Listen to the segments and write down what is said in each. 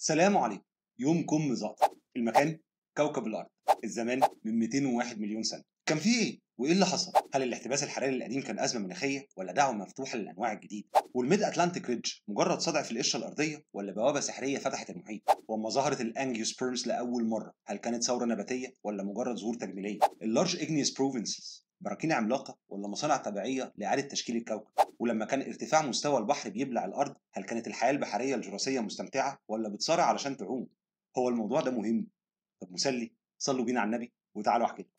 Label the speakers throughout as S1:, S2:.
S1: سلام عليكم، يومكم مزقطط. المكان كوكب الارض، الزمان من 201 مليون سنة. كان فيه ايه؟ وايه اللي حصل؟ هل الاحتباس الحراري القديم كان ازمة مناخيه ولا دعوه مفتوحة للانواع الجديدة؟ وال Mid Atlantic Ridge مجرد صدع في القشرة الارضية ولا بوابه سحريه فتحت المحيط؟ واما ظهرت ال angiosperms لاول مرة، هل كانت ثورة نباتيه ولا مجرد ظهور تجميليه؟ ال Large Igneous Provinces براكين عملاقة ولا مصانع طبيعية لاعادة تشكيل الكوكب؟ ولما كان ارتفاع مستوى البحر بيبلع الارض، هل كانت الحياة البحرية الجراسيه مستمتعه ولا بتصارع علشان تعوم؟ هو الموضوع ده مهم؟ طب مسلي؟ صلوا بينا على النبي وتعالوا احكي لكم.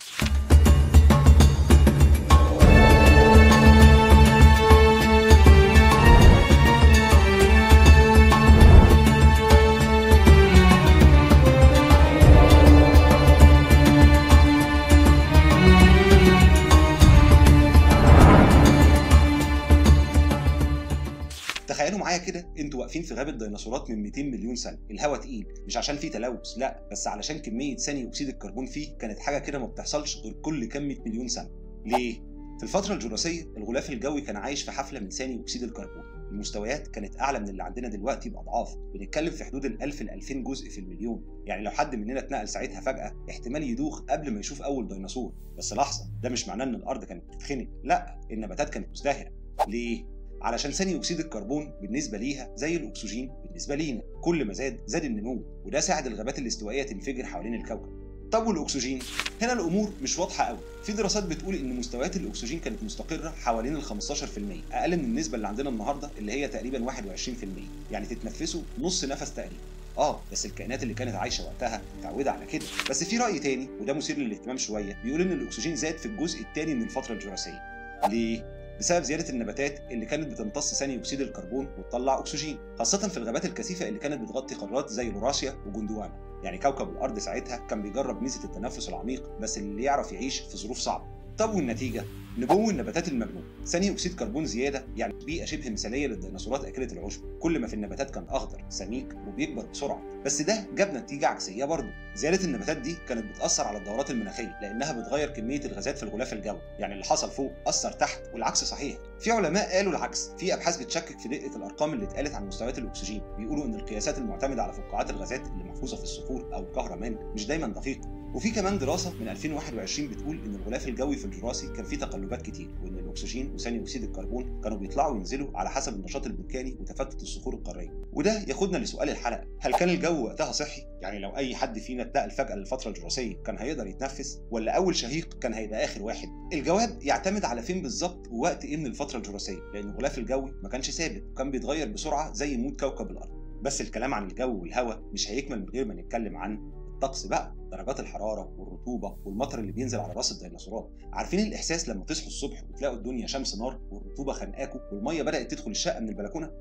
S1: تخيلوا معايا كده، انتوا واقفين في غابه ديناصورات من 200 مليون سنة، الهواء تقيل مش عشان فيه تلوث، لا، بس علشان كمية ثاني اكسيد الكربون فيه كانت حاجة كده ما بتحصلش غير كل كام 100 مليون سنة. ليه؟ في الفترة الجراسيه الغلاف الجوي كان عايش في حفلة من ثاني اكسيد الكربون، المستويات كانت اعلى من اللي عندنا دلوقتي باضعاف، بنتكلم في حدود ال 1000 ل 2000 جزء في المليون، يعني لو حد مننا اتنقل ساعتها فجاة احتمال يدوخ قبل ما يشوف اول ديناصور. بس لحظة، ده مش معناه ان الارض كانت بتتخنق، لا، النباتات كانت مزدهره. ليه؟ علشان ثاني اكسيد الكربون بالنسبة ليها زي الاكسجين بالنسبة لينا، كل ما زاد زاد النمو، وده ساعد الغابات الاستوائيه تنفجر حوالين الكوكب. طب والاكسجين؟ هنا الامور مش واضحة قوي، في دراسات بتقول ان مستويات الاكسجين كانت مستقره حوالين ال 15%، اقل من النسبة اللي عندنا النهارده اللي هي تقريبا 21%، يعني تتنفسوا نص نفس تقريبا. بس الكائنات اللي كانت عايشه وقتها متعوده على كده. بس في راي تاني وده مثير للاهتمام شوية، بيقول ان الاكسجين زاد في الجزء الثاني من الفترة الجراسيه. ليه؟ بسبب زيادة النباتات اللي كانت بتمتص ثاني اكسيد الكربون وتطلع اكسجين، خاصة في الغابات الكثيفة اللي كانت بتغطي قارات زي لوراسيا وجندوانا. يعني كوكب الارض ساعتها كان بيجرب ميزة التنفس العميق، بس اللي يعرف يعيش في ظروف صعبة. طب والنتيجة؟ نمو النباتات المجنون، ثاني اكسيد كربون زيادة، يعني بيئة شبه مثاليه للديناصورات اكله العشب، كل ما في النباتات كان اخضر سميك وبيكبر بسرعة. بس ده جاب نتيجة عكسية برضه، زيادة النباتات دي كانت بتاثر على الدورات المناخية لانها بتغير كمية الغازات في الغلاف الجوي، يعني اللي حصل فوق اثر تحت والعكس صحيح. في علماء قالوا العكس، في ابحاث بتشكك في دقه الارقام اللي اتقالت عن مستويات الاكسجين، بيقولوا ان القياسات المعتمدة على فقاعات الغازات اللي محفوظة في الصخور او الكهرمان مش دايما دقيقة. وفي كمان دراسة من 2021 بتقول ان الغلاف الجوي في الجراسي كان فيه تقلبات كتير، وان الاكسجين وثاني اكسيد الكربون كانوا بيطلعوا وينزلوا على حسب النشاط البركاني وتفتت الصخور القارية. وده ياخدنا لسؤال الحلقة، هل كان الجو وقتها صحي؟ يعني لو اي حد فينا اتنقل فجاة للفترة الجراسيه كان هيقدر يتنفس، ولا اول شهيق كان هيبقى اخر واحد؟ الجواب يعتمد على فين بالظبط ووقت ايه من الفترة الجراسيه، لان الغلاف الجوي ما كانش ثابت وكان بيتغير بسرعة زي mood كوكب الارض. بس الكلام عن الجو والهواء مش هيكمل من غير ما نتكلم عن الطقس بقى، درجات الحرارة والرطوبة والمطر اللي بينزل على راس الديناصورات. عارفين الاحساس لما تصحوا الصبح وتلاقوا الدنيا شمس نار والرطوبة خانقاكوا والمية بدات تدخل الشقة من البلكونه؟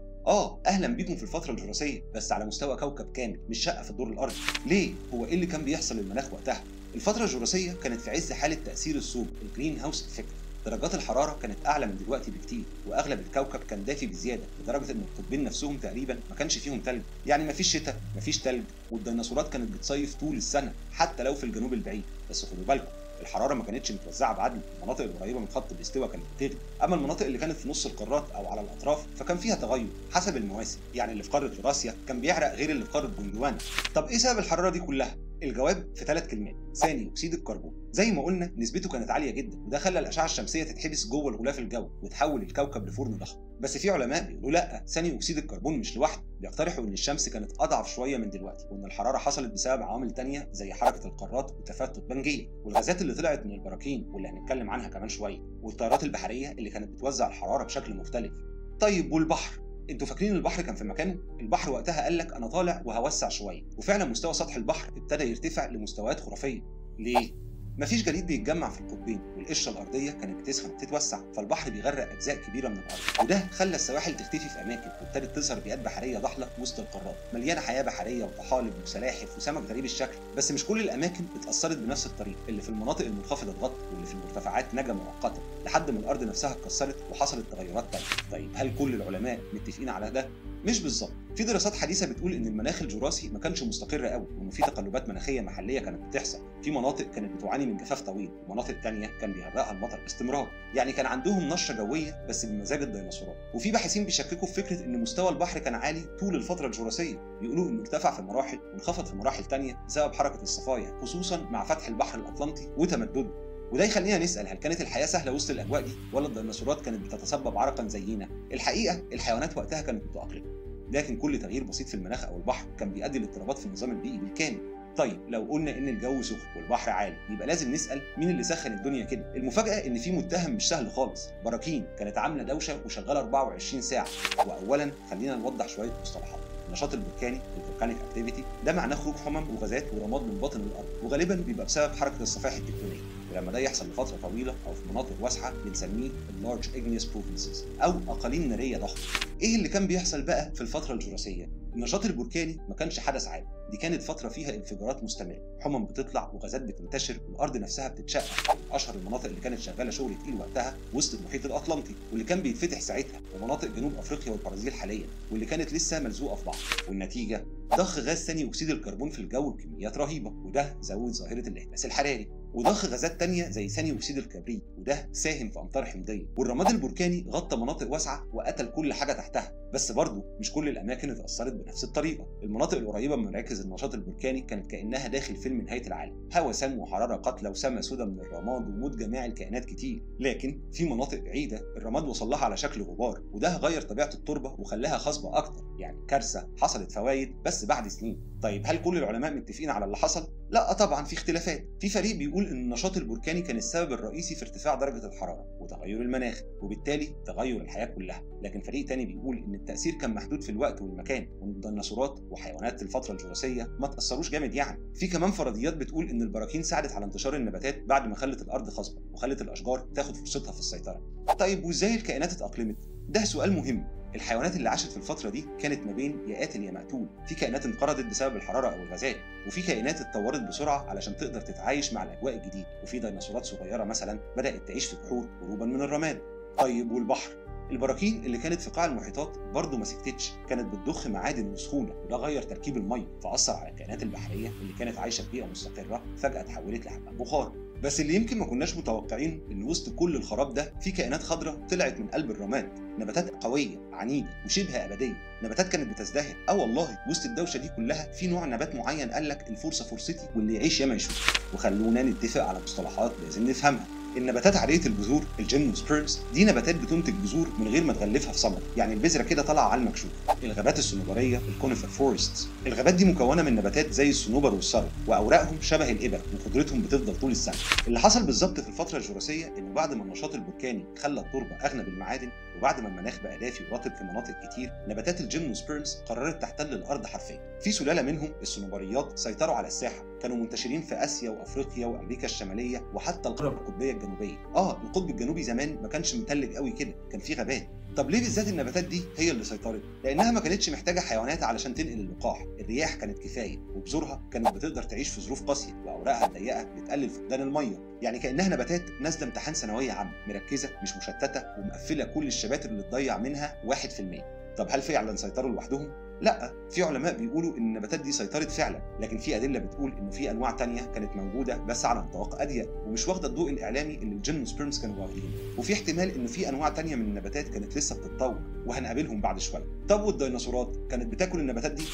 S1: اهلا بيكم في الفترة الجراسيه، بس على مستوى كوكب كامل مش شقه في الدور الارضي. ليه؟ هو ايه اللي كان بيحصل للمناخ وقتها؟ الفترة الجراسيه كانت في عز حاله تاثير الصوب، ال greenhouse effect. درجات الحرارة كانت اعلى من دلوقتي بكتير، واغلب الكوكب كان دافي بزيادة لدرجة ان القطبين نفسهم تقريبا ما كانش فيهم تلج، يعني مفيش شتاء مفيش تلج، والديناصورات كانت بتصيف طول السنة حتى لو في الجنوب البعيد. بس خدوا بالكم، الحرارة ما كانتش متوزعة بعدل، المناطق القريبة من خط الاستواء كانت بتغلي، اما المناطق اللي كانت في نص القارات او على الاطراف فكان فيها تغير حسب المواسم، يعني اللي في قارة لوراسيا كان بيعرق غير اللي في قارة جندوانا. طب ايه سبب الحرارة دي كلها؟ الجواب في 3 كلمات، ثاني اكسيد الكربون. زي ما قلنا نسبته كانت عالية جدا، وده خلى الاشعة الشمسية تتحبس جوه الغلاف الجوي وتحول الكوكب لفرن ضخم. بس في علماء بيقولوا لا، ثاني اكسيد الكربون مش لوحده، بيقترحوا ان الشمس كانت اضعف شوية من دلوقتي، وان الحرارة حصلت بسبب عوامل تانية زي حركة القارات وتفتت بنجيه، والغازات اللي طلعت من البراكين واللي هنتكلم عنها كمان شوية، والتيارات البحرية اللي كانت بتوزع الحرارة بشكل مختلف. طيب والبحر؟ انتوا فاكرين البحر كان في مكانه؟ البحر وقتها قال لك انا طالع وهوسع شوية، وفعلا مستوى سطح البحر ابتدى يرتفع لمستويات خرافية. ليه؟ مفيش جليد بيتجمع في القطبين، والقشره الارضية كانت بتسخن وتتوسع، فالبحر بيغرق اجزاء كبيرة من الارض، وده خلى السواحل تختفي في اماكن، وابتدت تظهر بيئات بحرية ضحله وسط القارات، مليانة حياة بحرية وطحالب وسلاحف وسمك غريب الشكل. بس مش كل الاماكن اتاثرت بنفس الطريقة، اللي في المناطق المنخفضة اتغطت، واللي في المرتفعات نجا مؤقتا، لحد ما الارض نفسها اتكسرت وحصلت تغيرات تانية. طيب هل كل العلماء متفقين على ده؟ مش بالظبط. في دراسات حديثه بتقول ان المناخ الجراسي ما كانش مستقر قوي، وان في تقلبات مناخيه محليه كانت بتحصل، في مناطق كانت بتعاني من جفاف طويل، ومناطق ثانية كان بيغرقها المطر باستمرار، يعني كان عندهم نشره جوية بس بمزاج الديناصورات. وفي باحثين بيشككوا في فكرة ان مستوى البحر كان عالي طول الفترة الجراسيه، بيقولوا انه ارتفع في مراحل وانخفض في مراحل ثانية بسبب حركة الصفايح، خصوصا مع فتح البحر الاطلنطي وتمدده. وده يخلينا نسأل، هل كانت الحياة سهلة وسط الأجواء دي ولا الديناصورات كانت بتتسبب عرقا زينا؟ الحقيقة الحيوانات وقتها كانت متأقلمة، لكن كل تغيير بسيط في المناخ أو البحر كان بيؤدي لاضطرابات في النظام البيئي بالكامل. طيب لو قلنا إن الجو سخن والبحر عالي، يبقى لازم نسأل مين اللي سخن الدنيا كده؟ المفاجأة إن في متهم مش سهل خالص، براكين كانت عاملة دوشة وشغالة 24 ساعة. وأولا خلينا نوضح شوية مصطلحات. النشاط البركاني ال volcanic activity ده معناه خروج حمم وغازات ورماد من باطن الارض، وغالبا بيبقى بسبب حركة الصفائح التكتونيه، ولما ده يحصل لفترة طويلة او في مناطق واسعة بنسميه ال large igneous provinces او اقاليم نارية ضخمة. ايه اللي كان بيحصل بقى في الفترة الجراسيه؟ النشاط البركاني ما كانش حدث عادي، دي كانت فترة فيها انفجارات مستمرة، حمم بتطلع وغازات بتنتشر والارض نفسها بتتشقق. اشهر المناطق اللي كانت شغالة شغل تقيل وقتها وسط المحيط الاطلنطي واللي كان بيتفتح ساعتها، ومناطق جنوب افريقيا والبرازيل حاليا، واللي كانت لسه ملزوقه في بعض. والنتيجة ضخ غاز ثاني اكسيد الكربون في الجو بكميات رهيبة، وده زود ظاهره الاحتباس الحراري، وضخ غازات تانية زي ثاني اكسيد الكبريت، وده ساهم في امطار حمضيه. والرماد البركاني غطى مناطق واسعة وقتل كل حاجة تحتها، بس برضه مش كل الاماكن اتاثرت بنفس الطريقة. المناطق القريبة من مراكز النشاط البركاني كانت كانها داخل فيلم نهاية العالم، هواء سام وحرارة قاتله وسما سودا من الرماد وموت جماعي لكائنات كتير. لكن في مناطق بعيدة الرماد وصل لها على شكل غبار، وده غير طبيعة التربة وخلاها خصبة اكتر، يعني كارثة حصلت فوايد بس بعد سنين. طيب هل كل العلماء متفقين على اللي حصل؟ لا طبعا في اختلافات. في فريق بيقول ان النشاط البركاني كان السبب الرئيسي في ارتفاع درجه الحرارة وتغير المناخ وبالتالي تغير الحياة كلها، لكن فريق تاني بيقول ان التاثير كان محدود في الوقت والمكان، وان الديناصورات وحيوانات الفترة الجراسيه ما تاثروش جامد. يعني في كمان فرضيات بتقول ان البراكين ساعدت على انتشار النباتات بعد ما خلت الارض خصبة وخلت الاشجار تاخد فرصتها في السيطرة. طيب وازاي الكائنات اتاقلمت؟ ده سؤال مهم. الحيوانات اللي عاشت في الفترة دي كانت ما بين يا قاتل يا مقتول، في كائنات انقرضت بسبب الحرارة أو الغازات، وفي كائنات اتطورت بسرعة علشان تقدر تتعايش مع الأجواء الجديدة، وفي ديناصورات صغيرة مثلا بدأت تعيش في بحور هروبا من الرماد. طيب والبحر؟ البراكين اللي كانت في قاع المحيطات برضه ما سكتتش، كانت بتضخ معادن وسخونه، وده غير تركيب المية فأثر على الكائنات البحرية اللي كانت عايشة في بيئة مستقرة فجأة اتحولت لحمام بخار. بس اللي يمكن ما كناش متوقعين ان وسط كل الخراب ده في كائنات خضراء طلعت من قلب الرماد، نباتات قوية عنيدة وشبه ابدية، نباتات كانت بتزدهر. والله وسط الدوشة دي كلها في نوع نبات معين قال لك الفرصة فرصتي واللي يعيش ياما يشوف. وخلونا نتفق على مصطلحات لازم نفهمها. النباتات عالية البذور ال gymnosperms دي نباتات بتنتج بذور من غير ما تغلفها في ثمر، يعني البذرة كده طالعه على المكشوف. الغابات الصنوبريه ال conifer forests، الغابات دي مكونة من نباتات زي الصنوبر والسرو، واوراقهم شبه الابر وخضرتهم بتفضل طول السنة. اللي حصل بالظبط في الفترة الجراسيه انه بعد ما النشاط البركاني خلى التربة اغنى بالمعادن، وبعد ما المناخ بقى دافي ورطب في مناطق كتير، نباتات ال gymnosperms قررت تحتل الارض حرفيا. في سلالة منهم الصنوبريات سيطروا على الساحة، كانوا منتشرين في اسيا وافريقيا وامريكا الشمالية وحتى القارة القطبيه الجنوبية. القطب الجنوبي زمان ما كانش متلج قوي كده، كان فيه غابات. طب ليه بالذات النباتات دي هي اللي سيطرت؟ لانها ما كانتش محتاجه حيوانات علشان تنقل اللقاح، الرياح كانت كفاية، وبذورها كانت بتقدر تعيش في ظروف قاسية، واوراقها الضيقه بتقلل فقدان المية، يعني كانها نباتات نازله امتحان ثانوية عامة، مركزه مش مشتتة ومقفله كل الشباتر اللي تضيع منها 1%. طب هل فعلا سيطروا لوحدهم؟ لا، في علماء بيقولوا ان النباتات دي سيطرت فعلا، لكن في ادلة بتقول انه في انواع تانية كانت موجودة بس على نطاق اضيق ومش واخده الضوء الاعلامي اللي ال gymnosperms كانوا واخدينه، وفي احتمال ان في انواع تانية من النباتات كانت لسه بتتطور وهنقابلهم بعد شوية. طب والديناصورات كانت بتاكل النباتات دي؟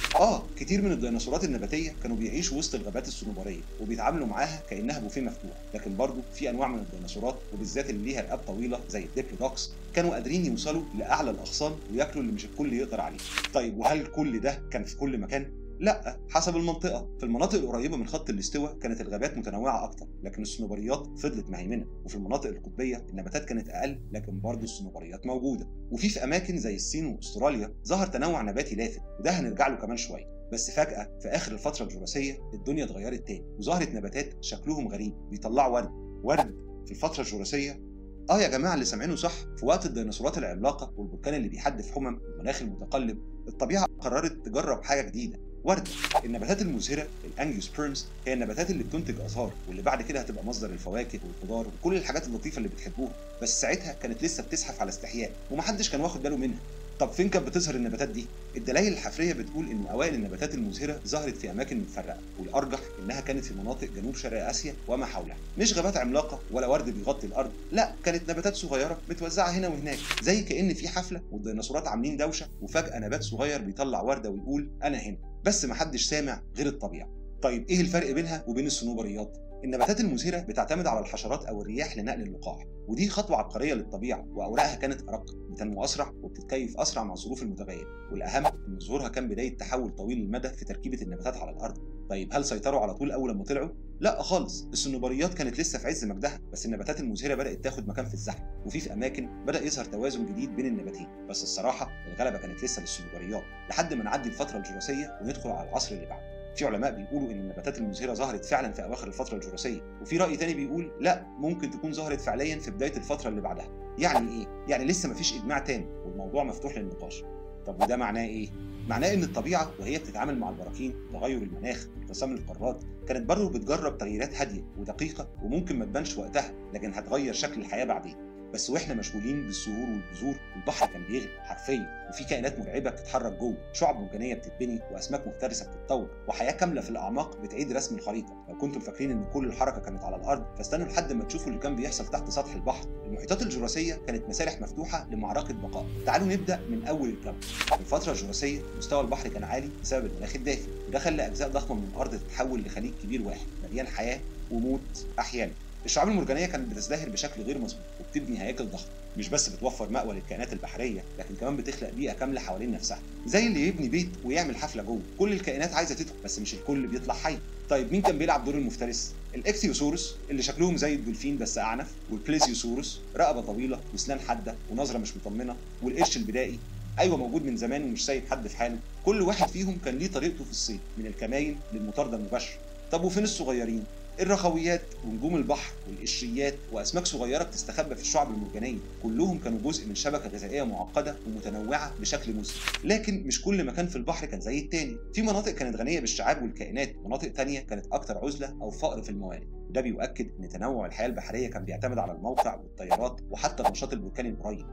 S1: كتير من الديناصورات النباتية كانوا بيعيشوا وسط الغابات الصنوبريه وبيتعاملوا معاها كانها بوفيه مفتوح، لكن برضه في انواع من الديناصورات وبالذات اللي ليها رقاب طويلة زي ال Diplodocus كانوا قادرين يوصلوا لاعلى الاغصان وياكلوا اللي مش الكل يقدر عليه. طيب وهل كل ده كان في كل مكان؟ لا، حسب المنطقة. في المناطق القريبة من خط الاستواء كانت الغابات متنوعة أكتر، لكن الصنوبريات فضلت مهيمنة، وفي المناطق القطبية النباتات كانت أقل، لكن برضه الصنوبريات موجودة. وفي أماكن زي الصين وأستراليا ظهر تنوع نباتي لافت، وده هنرجع له كمان شوية. بس فجأة في آخر الفترة الجراسية الدنيا اتغيرت تاني، وظهرت نباتات شكلهم غريب بيطلعوا ورد. ورد في الفترة الجراسية؟ يا جماعة اللي سامعينه صح، في وقت الديناصورات العملاقة والبركان اللي بيحدف حمم والمناخ المتقلب، الطبيعة قررت تجرب حاجة جديدة، وردة. النباتات المزهرة ال angiosperms هي النباتات اللي بتنتج أزهار واللي بعد كده هتبقى مصدر الفواكه والخضار وكل الحاجات اللطيفة اللي بتحبوها، بس ساعتها كانت لسه بتزحف على استحياء ومحدش كان واخد باله منها. طب فين كانت بتظهر النباتات دي؟ الدلائل الحفريه بتقول ان اوائل النباتات المزهره ظهرت في اماكن متفرقة، والارجح انها كانت في مناطق جنوب شرق اسيا وما حولها. مش غابات عملاقة ولا ورد بيغطي الارض، لا، كانت نباتات صغيرة متوزعة هنا وهناك، زي كأن في حفلة والديناصورات عاملين دوشه وفجاة نبات صغير بيطلع ورده ويقول انا هنا، بس محدش سامع غير الطبيعة. طيب ايه الفرق بينها وبين الصنوبريات؟ النباتات المزهرة بتعتمد على الحشرات أو الرياح لنقل اللقاح، ودي خطوة عبقرية للطبيعة، وأوراقها كانت أرق، بتنمو أسرع وبتتكيف أسرع مع الظروف المتغيرة، والأهم إن ظهورها كان بداية تحول طويل المدى في تركيبة النباتات على الأرض. طيب هل سيطروا على طول أول لما طلعوا؟ لا خالص، الصنوبريات كانت لسه في عز مجدها، بس النباتات المزهرة بدأت تاخد مكان في الزحمة، وفي أماكن بدأ يظهر توازن جديد بين النباتين، بس الصراحة الغلبة كانت لسه للصنوبريات لحد ما نعدي الفترة الجراسية وندخل على العصر اللي بعده. في علماء بيقولوا ان النباتات المزهره ظهرت فعلا في اواخر الفترة الجراسيه، وفي راي تاني بيقول لا، ممكن تكون ظهرت فعليا في بداية الفترة اللي بعدها. يعني ايه؟ يعني لسه مفيش اجماع تام والموضوع مفتوح للنقاش. طب وده معناه ايه؟ معناه ان الطبيعة وهي بتتعامل مع البراكين، تغير المناخ، انقسام القارات، كانت برضه بتجرب تغييرات هادية ودقيقة وممكن ما تبانش وقتها، لكن هتغير شكل الحياة بعدين. بس واحنا مشغولين بالزهور والبذور، البحر كان بيغلي حرفيا، وفي كائنات مرعبة بتتحرك جوه، شعب مرجانيه بتتبني، واسماك مفترسة بتتطور، وحياه كاملة في الاعماق بتعيد رسم الخريطة. لو كنتم فاكرين ان كل الحركة كانت على الارض، فاستنوا لحد ما تشوفوا اللي كان بيحصل تحت سطح البحر. المحيطات الجراسيه كانت مسارح مفتوحة لمعركه بقاء. تعالوا نبدا من اول الكوكب. في الفترة الجراسيه مستوى البحر كان عالي بسبب المناخ الدافئ، وده خلى اجزاء ضخمة من الارض تتحول لخليج كبير واحد مليان حياة وموت احيانا. الشعاب المرجانيه كانت بتزدهر بشكل غير مسبوق وبتبني هياكل ضخمة، مش بس بتوفر مأوى للكائنات البحرية، لكن كمان بتخلق بيئة كاملة حوالين نفسها، زي اللي يبني بيت ويعمل حفلة جوه، كل الكائنات عايزه تدخل بس مش الكل بيطلع حي. طيب مين كان بيلعب دور المفترس؟ ال ichthyosaurus اللي شكلهم زي الدولفين بس اعنف، وال plesiosaurus رقبة طويلة واسنان حادة ونظره مش مطمنه، والقرش البدائي ايوه موجود من زمان ومش سايب حد في حاله. كل واحد فيهم كان ليه طريقته في الصيد، من الكماين للمطارده المباشرة. طب وفين الصغيرين؟ الرخويات ونجوم البحر والقشريات واسماك صغيرة بتستخبى في الشعب المرجانيه، كلهم كانوا جزء من شبكة غذائية معقدة ومتنوعة بشكل مذهل. لكن مش كل مكان في البحر كان زي التاني، في مناطق كانت غنية بالشعاب والكائنات، مناطق تانية كانت اكثر عزله او فقر في الموارد، وده بيؤكد ان تنوع الحياة البحرية كان بيعتمد على الموقع والتيارات وحتى النشاط البركاني القريب.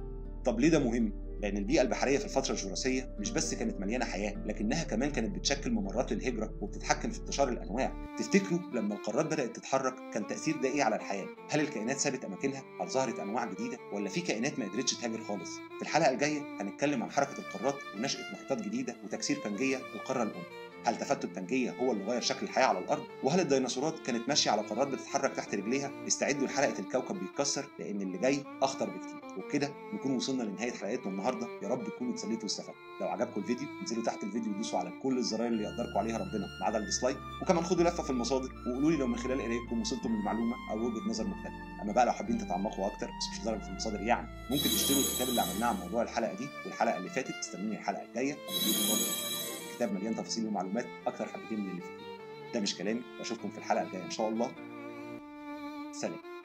S1: طب ليه ده مهم؟ لأن البيئة البحرية في الفترة الجراسية مش بس كانت مليانة حياة، لكنها كمان كانت بتشكل ممرات للهجرة وبتتحكم في انتشار الأنواع. تفتكروا لما القارات بدأت تتحرك كان تأثير ده إيه على الحياة؟ هل الكائنات سابت أماكنها؟ هل ظهرت أنواع جديدة؟ ولا في كائنات ما قدرتش تهاجر خالص؟ في الحلقة الجاية هنتكلم عن حركة القارات ونشأة محيطات جديدة وتكسير بانجيا القارة الأم. هل تفتت بانجيا هو اللي غير شكل الحياة على الأرض؟ وهل الديناصورات كانت ماشية على قارات بتتحرك تحت رجليها؟ استعدوا لحلقة الكوكب بيتكسر، لأن اللي جاي أخطر بكتير. وبكده نكون وصلنا لنهاية حلقتنا النهارده، يا رب تكونوا اتسليتوا واستفدتوا. لو عجبكم الفيديو انزلوا تحت الفيديو ودوسوا على كل الزراير اللي يقدركم عليها ربنا ما عدا ال dislike، وكمان خدوا لفه في المصادر وقولوا لي لو من خلال قرايتكم وصلتم للمعلومة او وجهه نظر مختلفة. اما بقى لو حابين تتعمقوا اكتر بس مش لدرجة في المصادر يعني، ممكن تشتروا الكتاب اللي عملناه عن موضوع الحلقة دي والحلقة اللي فاتت. استنوني الحلقة الجاية، كتاب مليان تفاصيل ومعلومات اكتر حبتين من اللي فاتوا. ده مش كلامي، واشوفكم في الحلقة الجاية ان شاء الله. سلام.